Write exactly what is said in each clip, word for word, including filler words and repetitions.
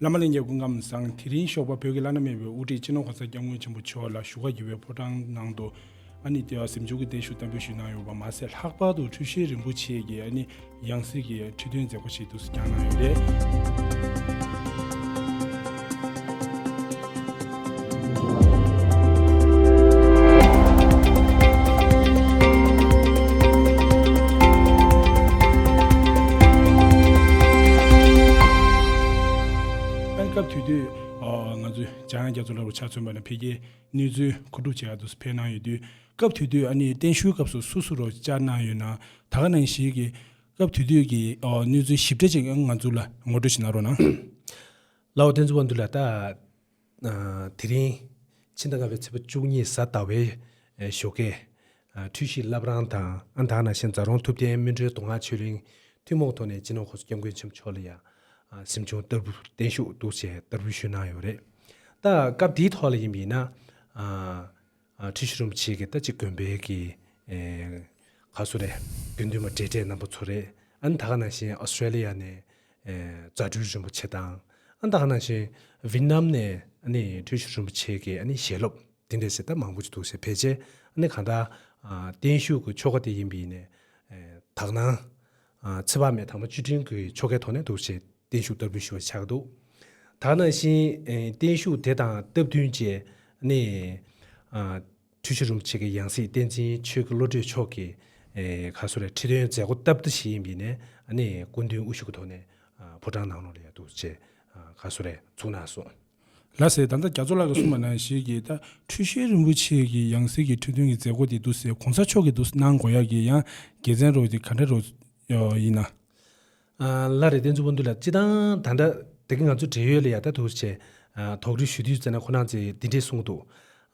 བླ་མ་ལྷན་རྒྱས་སྐུ་ཁམས་བཟང་། དེ་རིང་ཞོགས་པ་བོད་ཀྱི་བླ་ན་མེད་པའི་དབུ་ཁྲིད་སྤྱི་ནོར་༸གོང་ས་༸སྐྱབས་མགོན་ཆེན་པོ་མཆོག་ལ་བཞུགས་སྒར་དགེ་བའི་ཕོ་བྲང་ནང་དུ་ཨ་ནི་གཟིམ་ཆུང་གི་བརྟན་བཞུགས་བསྟར་འབུལ་ཞུས་གནང་ཡོད་པ་མ་ཟད། ལྷག་པར་དུ་འཁྲུལ་ཞིག་རིན་པོ་ཆེ་གི་ཨ་ནི་ཡང་སྲིད་ཀྱི་ཁྲི་སྟོན་མཛད་སྒོ་ཞིག་འདུག་སེ་བསྐྱངས་གནང་ཡོད་རེད། ཨ་ནི་སྐབས་དེ་དུས་ཨ་ང་ཚོས་འཇམ་དབྱངས་རྒྱ་མཚོ་ལགས་རུ་ཆ་མཚོན་པ་ན་ཕ་གིའི་གནས་ཚུལ་མཁོ་སྒྲུབ་བྱེད་ཡག་ཏུ་ཕེབས་གནང་ཡོད་དུས། སྐབས་དེ་དུས་ཨ་ནི་བརྟན་བཞུགས་སྐབས་སུ་སུ་སུ་རུ་བཅར་གནང་ཡོད་ན། ད་ག་ནང་བཞིན་གྱི་སྐབས་དེ་དུས་ཀྱི་ཨ་གནས་ཚུལ་ཞིབ་ཕྲ་ཅིག་ང་ཚོ་ལ་ངོ་སྤྲོད་ཞིག་གནང་རོགས་གནང་། ལགས་འོ། བསྟན་འཛིན་དབང་འདུས་ལགས། ད་ཨ་དེ་རིང་ཕྱི་ཟླ་ལྔ་པའི་ཚེས་པ་བཅུ་གཉིས་གཟའ་ཟླ་བའི་ཨ་ཞོགས་ཀས་ཨ་འཁྲུལ་ཞིག་བསླབ་རང་དང་། ཨ་ད་ག་ནང་བཞིན་རྫ་རོང་ཐུབ་བསྟན་སྨིན་གྲོལ་མདོ་སྔགས་ཆོས་གླིང་ཐུན་མོང་ཐོག་ནས་སྤྱི་ནོར་༸གོང་ས་༸སྐྱབས་མགོན་ཆེན་པོ་མཆོག་ལ་ཡང་ཨ་གཟིམ་ཆུང་བསྟར་འབུལ་བརྟན་བཞུགས་འདུག་སེ་བསྟར་འབུལ་ཞུས་གནང་ཡོད་རེད། ད་སྐབས་དེའི་ཐོག་ལ་ཡིན་པ་ཡིན་ན། ཨ་ཨ་འཁྲུལ་ཞིག་རིན་པོ་ཆེ་གི་ད་ཅིག་དགོན་པའི་གི་ཨེ་ག་སུ་རེད། དགེ་འདུན་པ་འབྲེལ་གྲས་རྣམ་པ་ཚོ་རེད། ཨ་ནི་ད་ག་ནང་བཞིན་ཨོ་སི་ཀྲེ་ལི་ཡ་ནས་ཨེ་རྫ་སྤྲུལ་རིན་པོ་ཆེ་དང་། ཨ་ནི་ད་ག་ནང་བཞིན་ཝི་ཏི་ནམ་ནས་ཨ་ནི་འཁྲུལ་ཞིག་རིན་པོ་ཆེ་གི་ཨ་ནི་ཞལ་སློབ་དེ་འདྲས་ཟེར་ད་མང་པོ་ཅིག་འདུག་སེ་ཕལ་ཆེར་ཨ་ནི་གང་ལྟར་ཨ་བརྟན་བཞུགས་ཀྱི་ཆོ་ག་དེ་ཡིན་པ་ཡིན་ནའི་ཨེ་དག་སྣང་ཨ་ཚེ་དཔག་མེད་དམ་པ་བཅུ་དྲུག་གི་ཆོ་གའི་ཐོག་ནས་འདུག་སེ་བརྟན་བཞུགས་བསྟར་འབུལ་ཞུ་བ་ཆགས་འདུག། ད་ག་ནང་བཞིན་ཨེ་བརྟན་བཞུགས་དེ་དང་སྟབས་བསྟུན་བྱས་ནས་ཨ་འཁྲུལ་ཞིག་རིན་པོ་ཆེ་གི་ཡང་སྲིད་བསྟན་འཛིན་ཆོས་ཀྱི་བློ་གྲོས་མཆོག་གིས་ཨེ་ག་སུ་རེད། ཁྲི་སྟོན་མཛད་སྒོ་སྟབས་བདེ་ཞིག་ཡིན་པ་ཡིན་ནའི་ཨ་ནི་སྐུ་མདུན་དབུ་བཞུགས་ཀྱི་ཐོག་ནས་ཨ་ཕོ་བྲང་ནང་ལོགས་ལ་ཡ་འདུག་སེ་ཨ་ག་སུ་རེད་ཚུགས་གནང་སོང་། ལགས་སེ། ད་ལྟ་རྒྱ་མཚོ་ལགས་ཀྱིས་གསུངས་པ་ནང་བཞིན་གྱི་ད་འཁྲུལ་ཞིག་རིན་པོ་ཆེ་གི་ཡང་སྲིད་ཀྱི་ཁྲི་སྟོན་གྱི་མཛད་སྒོ་དེ་འདུག་སེ་གོང་ས་མཆོག་གིས་འདུག་སེ་གནང་དགོས་ཡག་གི་ཡང་དགེ་མཚན་རོགས་དེ་ག་འདྲ་རོགས་ཡིན་ན། ཨ་ལགས་རེད། བསྟན་འཛིན་དབང་འདུས་ལགས། སྤྱིར་བཏང་ད་ལྟ་དེ་གི་ང་ཚོ་འབྲེལ་ཡོད་ལ་ཡ་ད་འདུག་སེ་ཨ་དོགས་འདྲི་ཞུ་དུས་ཙམ་ན་ཁོ་རང་ཚོས་འདི་འདྲས་གསུངས་འདུག།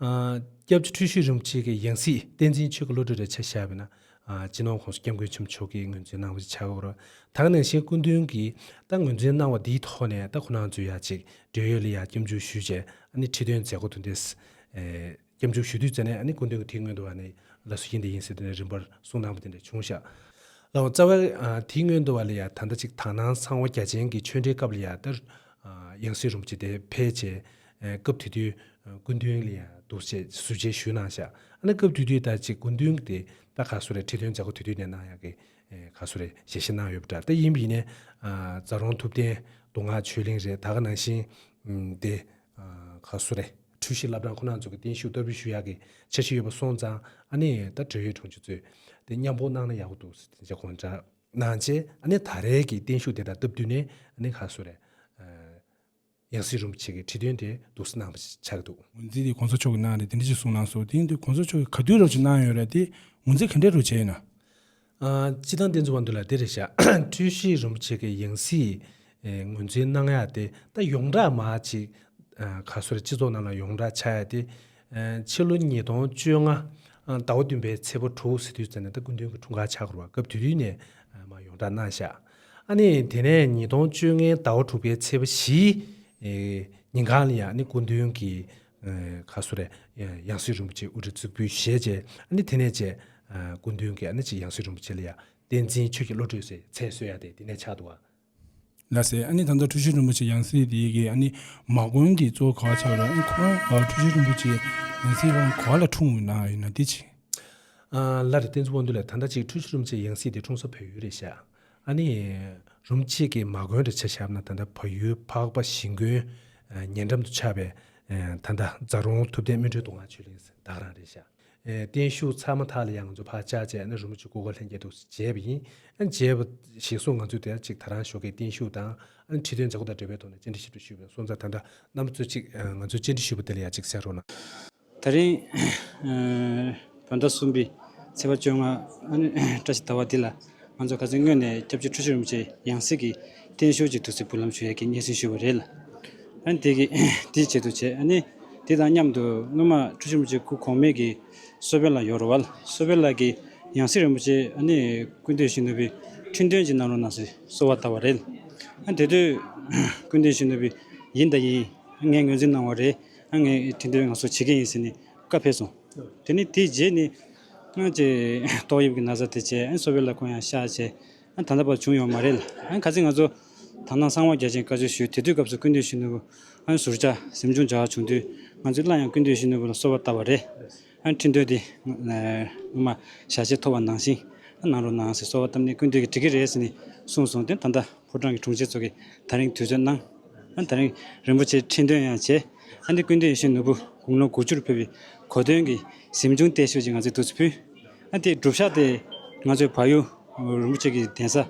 ཨ་སྐྱབས་རྗེ་འཁྲུལ་ཞིག་རིན་པོ་ཆེ་གི་ཡང་སྲིད་བསྟན་འཛིན་ཆོས་ཀྱི་བློ་གྲོས་རེད་ཆ་བཞག་པ་ཡིན་ན། ཨ་སྤྱི་ནོར་༸གོང་ས་༸སྐྱབས་མགོན་ཆེན་པོ་མཆོག་གིས་ངོས་འཛིན་གནང་བ་ཆགས་ཡོད་རེད། ད་ག་ནང་བཞིན་སྐུ་མདུན་གྱིས་ད་ངོས་འཛིན་གནང་བ་འདིའི་ཐོག་ནས་ད་ཁོ་རང་ཚོ་ཡ་ཅིག་འབྲེལ་ཡོད་ལ་ཡ་སྐྱབས་འཇུག་ཞུས་བྱས་ཨ་ནི་ཁྲི་སྟོན་མཛད་སྒོ་དེ་འདྲས་ཨེ་སྐྱབས་འཇུག་ཞུ་དུས་ཙམ་ནས་ཨ་ནི་སྐུ་མདུན་གྱིས་དེའི་སྔོན་དུ་བ་ནས་ལགས་སོ་ཡིན་དེ་ཡིན་ཟེར་དེ་ནས་རིམ་པར་གསུང་གནང་བ་དེ་འདྲ་བྱུང་ཤག། ལགས་འོ། རྩ་བའི་ཨ་དེའི་སྔོན་དུ་བ་ལ་ཡ་ད་ལྟ་ཅིག་དག་སྣང་གསང་བ་རྒྱ་ཅན་གྱི་ཆོས་འབྲེལ་སྐབས་ལ་ཡ་ད་ཨ་ཡང་སྲིད་རིན་པོ་ཆེ་དེ་ཕེབས་བྱས་ཨེ་སྐབས་དེ་དུས་ཨ་སྐུ་མདུན་ལ་ཡ་འདུག་སེ་ཟུར་མཇལ་ཞུས་གནང་ཤག། ཨ་ནི་སྐབས་དེ་དུས་ད་ཅིག་སྐུ་མདུན་གྱིས་དེ་ད་ག་སུ་རེད། ཁྲི་སྟོན་མཛད་སྒོ་དེ་དུས་ནས་གནང་ཡག་གི་ཨེ་ག་སུ་རེད། ཞལ་བཞེས་གནང་ཡོད་པ་འདྲ། ད་ཡིན་པ་ཡིན་ནའི་ཨ་རྫ་རོང་ཐུབ་བསྟན་མདོ་སྔགས་ཆོས་གླིང་རེད། ད་ག་ནང་བཞིན་ཨམ་དེ་ཨ་ག་སུ་རེད། འཁྲུལ་ཞིག་བསླབ་གྲྭ་ཁོ་རང་ཚོ་གི་བརྟན་བཞུགས་བསྟར་འབུལ་ཞུ་ཡག་གི་འཆར་གཞི་ཡོད་པ་སོང་ཙང་། ཨ་ནི་ད་འབྲེལ་ཡོད་དྲུང་ཆེ་ཚོས་དེ་མཉམ་པོ་གནང་ན་ཡག་པོ་འདུག་ཟེར་དེ་འདྲ་དགོངས་འཇགས་གནང་བྱས། ཨ་ནི་ད་རེས་ཀྱི་བརྟན་བཞུགས་དེ་དང་སྟབས་བསྟུན་ནས་ཨ་ནི་ག་སུ་རེད། ཨ་ཡང་སྲིད་རིན་པོ་ཆེ་གི་ཁྲི་སྟོན་དེ་འདུག་སེ་གནང་བ་ཆགས་འདུག། ངོས་འཛིན་དེ་གོང་ས་མཆོག་གིས་གནང་རེད། དེ་འདྲ་ཅིག་གསུངས་གནང་སོང་། དེ་ཡིན་དུས་གོང་ས་མཆོག་གིས་ག་དུས་རོགས་ཅིག་གནང་ཡོད་རེད། དེ་ངོས་འཛིན་ག་འདྲས་རོགས་བྱས་ཡོད་ན། ཨ་སྤྱིར་བཏང་བསྟན་འཛིན་དབང་འདུས་ལགས་འདི་རེད་ཤག། འཁྲུལ་ཞིག་རིན་པོ་ཆེ་གི་ཡང་སྲིད་ཨེ་ངོས་འཛིན་གནང་ཡག་དེ་ད་ཡོངས་གྲགས་མ་ཅིག་ཨ་ག་སུ་རེད། སྤྱི་ཚོགས་ནང་ལ་ཡོངས་གྲགས་ཆགས་ཡག་དེ་ཨ་ཕྱི་ལོ་ཉིས་སྟོང་བཅོ་ལྔ་ཨ་ཟླ་བ་བདུན་པའི་ཚེས་པ་དྲུག་ཟེར་དུས་ཙམ་ནས་ད་སྐུ་མདུན་གྱི་འཁྲུངས་སྐར་ཆགས་ཀྱི་རེད་པ། སྐབས་དེ་དུས་ནས་ཨ་མར་ཡོངས་གྲགས་གནང་ཤག། ཨ་ནི་དེ་ནས་ཉིས་སྟོང་བཅོ་ལྔའི་ཟླ་བ་དྲུག་པའི་ཚེས་པ་བཞིའི་ཨེ་ཉིན་གང་ལ་ཡང་ཨ་ནི་སྐུ་མདུན་གྱི་ཨེ་ག་སུ་རེད། ཡང་སྲིད་རིན་པོ་ཆེ་དབུ་ཁྲིད་གཙུག་ཕུད་བཞེས་བྱས། ཨ་ནི་དེ་ནས་བྱས་ཨ་སྐུ་མདུན་གྱིས་ཨ་ནི་ཅིག་ཡང་སྲིད་རིན་པོ་ཆེ་ལ་ཡང་བསྟན་འཛིན་ཆོས་ཀྱི་བློ་གྲོས་ཟེར་མཚན་གསོལ་ཡག་དེ་དེ་ནས་ཆགས་འདུག་ག། ལགས་སེ། ཨ་ནི་ད་ལྟ་འཁྲུལ་ཞིག་རིན་པོ་ཆེ་ཡང་སྲིད་དེ་གི་ཨ་ནི་མ་དགོན་དེ་གཙོ་བོ་ག་པར་ཆགས་རེད། ཨ་ནི་ཁོ་རང་ཨ་འཁྲུལ་ཞིག་རིན་པོ་ཆེ་ཡང་སྲིད་ཁོ་རང་ག་པར་ལ་འཁྲུངས་ཡོད་ན་ཡིན་ན་དེ་ཅིག། ཨ་ལགས་རེད། བསྟན་འཛིན་དབང་འདུས་ལགས། ད་ལྟ་ཅིག་འཁྲུལ་ཞིག་རིན་པོ་ཆེ་ཡང་སྲིད་དེ་འཁྲུངས་ས་བལ་ཡུལ་རེད་ཤག། ཨ་ནི་རིན་པོ་ཆེ་གི་མ་དགོན་རེད་ཆ་བཞག་ན་ད་ལྟ་བལ་ཡུལ་འཕགས་པ་ཞིང་དགོན་ཨ་ཉེ་འགྲམ་དུ་ཆགས་པའི་ཨ་ད་ལྟ་རྫ་རོང་ཐུབ་བསྟན་སྨིན་གྲོལ་མདོ་སྔགས་ཆོས་གླིང་ཟེར་ད་ག་རང་རེད་ཤག། ཨ་བརྟན་བཞུགས་ཚར་མ་ཐག་ལ་ཡང་ང་ཚོ་ཕར་བཅར་བྱས་ཨ་ནི་རིན་པོ་ཆེ་སྐུ་འཁོར་ལྷན་རྒྱས་འདུག་སེ་མཇལ་བ་ཡིན། ཨ་མཇལ་བ་ཞིག་སོང་། ང་ཚོས་དེར་ཅིག་ད་རང་ཞོགས་ཀས་བརྟན་བཞུགས་དང་ཨ་ནི་ཁྲི་སྟོན་མཛད་སྒོ་དང་འབྲེལ་བའི་ཐོག་ནས་བཅར་འདྲི་ཞིབ་ཕྲ་ཞུས་པ་སོང་ཙང་། ད་ལྟ་རྣམ་པ་ཚོས་ཅིག་ཨ་ང་ཚོའི་བཅར་འདྲི་ཞུས་པ་དེ་ལ་ཡང་ཅིག་གསན་རོགས་གནང་། ད་རིང་ཨ་བོད་ཟླ་གསུམ་པའི་ཚེས་པ་བཅོ་ལྔ་ཨ་ནི་བཀྲ་ཤིས་ཟླ་བ་འདི་ལ་ང་ཚོ་ཁ་སང་སྔོན་ནས་སྐྱབས་རྗེ་འཁྲུལ་ཞིག་རིན་པོ་ཆེ་ཡང་སྲིད་ཀྱི་བརྟན་བཞུགས་ཀྱི་དུས་ཚོད་འབུལ་ལམ་ཞུ་ཡས་ཀྱི་སྙན་སེང་ཞུས་པ་རེད་ལ། ཨ་ནི་དེ་གི་དེའི་ཆེད་དུ་བྱས། ཨ་ནི་དེ་དང་མཉམ་དུ་སྔོན་མ་འཁྲུལ་ཞིག་རིན་པོ་ཆེ་སྐུ་གོང་མའི་གི་གསོལ་དཔོན་ལ་ཡོད་རེད་བ་ལ། གསོལ་དཔོན་ལགས་ཀྱིས་ཡང་སྲིད་རིན་པོ་ཆེ་ཨ་ནི་སྐུ་མདུན་ཞུ་ནུས་པའི་ཁྲི་འདོན་ཅིག་གནང་རོགས་གནང་ཟེར་གསོལ་བ་བཏབ་པ་རེད། ཨ་ནི་དེ་དུས་སྐུ་མདུན་ཞུ་ནུས་པའི་ཡིན་ད་ཡིན། ངས་ངོས་འཛིན་གནང་བ་རེད། ཨ་ངས་ཁྲི་འདོན་ང་ཚོ་བྱེད་ཀྱི་ཡིན་ཟེར་ནས་བཀའ་ཕེབས་སོང་། དེ་ནས་དེའི་རྗེས་ནས་ཨ་ཅེ་ཏོག་དབྱིབས་ཀྱི་ན་ཚ་དེ་བྱས། ཨ་གསོལ་དཔོན་ལགས་ཁོང་ཡང་གཤགས་བྱས། ཨ་ད་ལྟ་བར་བྱུང་ཡོད་མ་རེད་ལ། ཨ་ཁ་སང་ང་ཚོ་ དག་སྣང་གསང་བ་རྒྱ་ཆེན་བཀའ་ཟུར་ཞུས། དེ་དུས་སྐབས་སུ་ཀུན་བཏུས་གཞོན་ནུ་བུ་ཨ་ནི་ཟུར་བཅར་གཟིམ་ཆུང་བྱ་བ་བྱུང་དུས་ང་ཚོས་སླར་ཡང་ཀུན་བཏུས་གཞོན་ནུ་བུ་ལ་གསོལ་བ་བཏབ་པ་རེད། ཨ་ནི་ཁྲི་འདོན་དེ་སྔོན་མ་ཞལ་ཆད་ཐོབ་པ་ནང་བཞིན་གནང་རོགས་གནང་ཟེར་གསོལ་བ་བཏབ་ནས་ཀུན་བཏུས་ཀྱིས་འགྲིག་གི་རེད་ཟེར་ནས་གསུངས་སོང་། དེ་ད་ལྟ་ཕོ་བྲང་གི་དྲུང་ཆེ་ཚོ་གིས་ད་རིང་དུས་ཚོད་གནང་། ཨ་ནི་ད་རིང་རིན་པོ་ཆེ་ཁྲི་འདོན་ཡང་བྱས། ཨ་ནི་ཀུན་བཏུས་གཞོན་ནུ་བུ་དགུང་ལོ་དགུ་བཅུར་ཕེབས་པའི་གོ་སྟོན་གྱི་གཟིམ་ཆུང་བརྟན་བཞུགས་ཅིག་ང་ཚོས་འདུག་སེ་ཕུལ། ཨ་དེའི་སྒྲུབ་ཞག་དེ་ང་ཚོའི་བལ་ཡུལ་རིན་པོ་ཆེ་གི་གདན་ས་ཨ་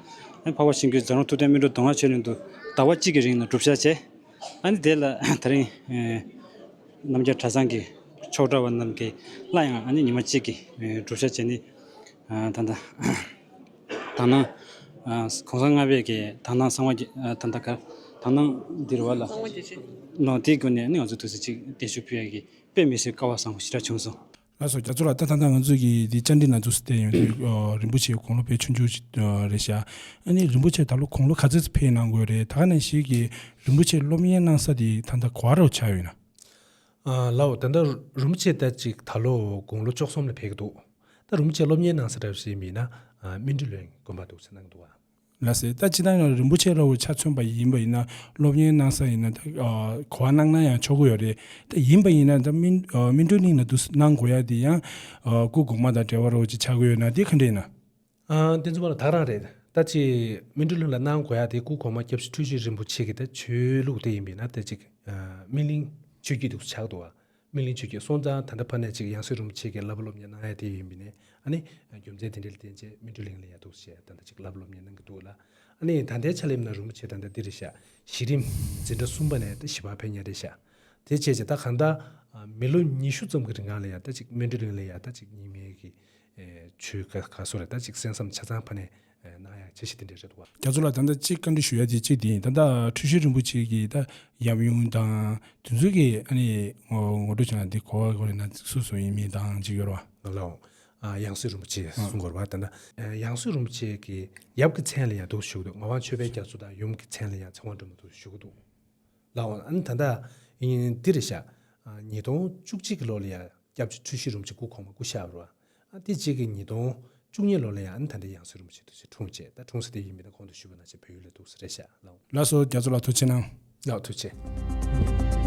འཕགས་པ་ཆེན་པོ་རྫ་རོང་ཐུབ་བསྟན་སྨིན་གྲོལ་མདོ་སྔགས་ཆོས་གླིང་དུ་ཟླ་བ་གཅིག་གི་རིང་ལ་སྒྲུབ་ཞག་བྱས། ཨ་ནི་དེ་ལ་ད་རིང་ཨེ་རྣམ་རྒྱལ་གྲྭ་ཚང་གི་ཆོག་གྲྭ་བ་རྣམས་ཀྱིས་སླར་ཡང་ཨ་ནི་ཉི་མ་གཅིག་གི་ཨེ་སྒྲུབ་ཞག་བྱས་ནས། ཨ་ད་ལྟ་དག་སྣང་ཨ་གོང་ས་ལྔ་པའི་གི་དག་སྣང་གསང་བ་རྒྱ་ཨ་ད་ལྟ་ག་དག་སྣང་འདིར་བ་ལ་གསང་བ་རྒྱ་ཆེན་ནོ། དེའི་སྒོ་ནས་ནི་ང་ཚོ་དུས་ཚོད་ཅིག་བརྟན་བཞུགས་ཕུལ་ཡ་གི་དཔེ་མི་སྲིད་སྐལ་བ་བཟང་པོ་ཞེ་དྲག་བྱུང་སོང་། ལགས་སོ། རྒྱ་མཚོ་ལགས། ད་ད་ལྟ་ང་ཚོ་གི་འདི་བཅར་འདྲི་ནང་དུ་བལྟས་ཡོང་དུས་ཨ་རིན་པོ་ཆེ་དགུང་ལོ་དཔེ་ཆུང་ཆུང་ཞིག་ཨ་རེད་ཤག་ཨ་ནི་རིན་པོ་ཆེ་ད་ལོ་དགུང་ལོ་ག་ཚོད་ཕེབས་གནང་དགོས་རེད། ད་ག་ནང་བཞིན་གྱི་རིན་པོ་ཆེ་སློབ་གཉེར་གནང་ས་དེ་ད་ལྟ་ག་པར་ཆགས་ཡོད་ན། ཨ་ལགས་འོ། ད་ལྟ་རིན་པོ་ཆེ་ད་ཅིག་ད་ལོ་དགུང་ལོ་བཅུ་གསུམ་ལ་ཕེབས་ཀྱི་འདུག་ད་རིན་པོ་ཆེ་སློབ་གཉེར་གནང་ས་འདྲ་ཞིག་ཡིན་ན་ཨ་སྨིན་གྲོལ་གླིང་དགོན་པ་འདུག་ཟེར་གནང་གི་འདུག་ཨ། ལགས་སེ། ད་སྤྱིར་བཏང་ཡང་རིན་པོ་ཆེ་ལ་ཆ་མཚོན་པ་ཡིན་པ་ཡིན་ན་སློབ་གཉེར་གནང་ས་ཡིན་ན་ད་ཨ་གོ་བ་གནང་ན་ཡང་ཆོག་གི་ཡོད་རེད། ད་ཡིན་པ་ཡིན་ན་ད་སྨིན་ཨ་སྨིན་གྲོལ་གླིང་ལ་འདུག་གནང་དགོས་ཡ་དེ་ཡང་ཨ་སྐུ་གོང་མ་དང་འབྲེལ་བ་རོགས་ཅིག་ཆགས་ཀྱི་ཡོད་ན་དེ་ག་འདྲ་ཡིན་ན། ཨ་བསྟན་འཛིན་པ་ལགས། ད་ག་རང་རེད། ད་ཅི་སྨིན་གྲོལ་གླིང་ལ་གནང་དགོས་ཡ་དེ་སྐུ་གོང་མ་སྐྱབས་རྗེ་འཁྲུལ་ཞིག་རིན་པོ་ཆེ་གི་ད་ཆོས་ལུགས་དེ་ཡིན་པས་ན་ད་ཅིག་ཨ་སྨིན་གླིང་ཆོས་བརྒྱུད་དུ་ཆགས་འདུག་བ། སྨིན་གླིང་ཆོས་བརྒྱུད་སོང་ཙང་ད་ལྟ་ཕ་ནས་ཅིག་ཡང་སྲིད་རིན་པོ་ཆེ་གི་བསླབ་པ་སློབ་གཉེར་གནང་ཡ་དེ་ཡིན་པས་ནས་ཨ་ནི་རྒྱུ་མཚན་དེ་འདྲ་ལ་བརྟེན་བྱས་སྨིན་གྲོལ་གླིང་ལ་ཡ་འདུག་ཞེས་ད་ལྟ་ཅིག་བསླབ་པ་སློབ་གཉེར་གནང་གི་འདུག་ལ། ཨ་ནི་ད་ལྟའི་ཆ་ལ་ཡིན་ན་རིན་པོ་ཆེ་ད་ལྟ་འདི་རེད་ཤག་གཞི་རིམ་འཛིན་གྲྭ་གསུམ་པ་ནས་ད་བཞི་པ་ཕེབས་མཁན་རེད་ཤག་དེ་བྱས་རྗེས་ད་གང་ལྟར་ཨ་མི་ལོ་ཉི་ཤུ་ཙམ་གྱི་རིང་ལ་ཡ་ད་ཅིག་སྨིན་གྲོལ་གླིང་ལ་ཡ་ད་ཅིག་རྙིང་མའི་གི་ཨེ་ཆོས་ག་ག་སོགས་རེད། ད་ཅིག་གསན་བསམ་ཆ་ཚང་ཕ་ནས་ཨེ་གནང་ཡ་འཆར་གཞི་དེ་འདྲ་རེད་འདུག་བ། རྒྱ་མཚོ་ལགས། ད་ལྟ་གཅིག་བཀའ་འདྲི་ཞུ་ཡ་དེ་གཅིག་དེ་ཡིན། ད་ལྟ་འཁྲུལ་ཞིག་རིན་པོ་ཆེ་གི་ད་ཡབ་ཡུམ་དང་དེ་ཚོ་གི་ཨ་ནི་ངོ་ངོ་སྤྲོད་བྱུང་ན་འདི་གོ་བ་གོ་རེ་ན་སུ་སུ་ཡིན་མིན་དང་གཅིག་ཡོད་རེད་བ། ལགས་འོང་། ཨ་ཡང་སྲིད་རིན་པོ་ཆེ་ཨ་གསུང་དགོས་རེད་བ། ད་ལྟ་ཨ་ཡང་སྲིད་རིན་པོ་ཆེ་གི་ཡབ་ཀྱི་མཚན་ལ་ཡང་འདུག་ཞུ་གི་འདུག་ངག་དབང་ཆོས་འཕེལ་རྒྱ་མཚོ་དང་ཡུམ་གྱི་མཚན་ལ་ཡང་ཚེ་དབང་སྒྲོལ་མ་འདུག་ཞུ་གི་འདུག་ལགས་འོང་། ཨ་ནི་ད་ལྟ་ཡིན་འདི་རེད་ཤག་ཨ་ཉིས་སྟོང་བཅུ་གཅིག་གི་ལོ་ལ་ཡ་སྐྱབས་རྗེ་འཁྲུལ་ཞིག་རིན་པོ་ཆེ་སྐུ་གོང་མ་སྐུ་གཤེགས་པ་རེད་བ། ཨ་དེ་རྗེས་ཀྱི་ཉིས་སྟོང་བཅུ་གཉིས་ལོ་ལ་ཡ་ཨ་ནི་ད་ལྟ་ཡང་སྲིད་རིན་པོ་ཆེ་འདུག་ཟེར་འཁྲུངས་བྱས་ད་འཁྲུངས་ས་དེ་ཡིན་མིན་ད་གོང་དུ་ཞུས་པ་ནང་བཞིན་བལ་ཡུལ་ལ་འདུག་ཟེར་རེད་ཤག་ལགས་འོང་། ལགས་སོ། རྒྱ་མཚོ་ལགས་ཐུགས་རྗེ་གནང་། ལགས་ཐུགས་རྗེ་ཆེ།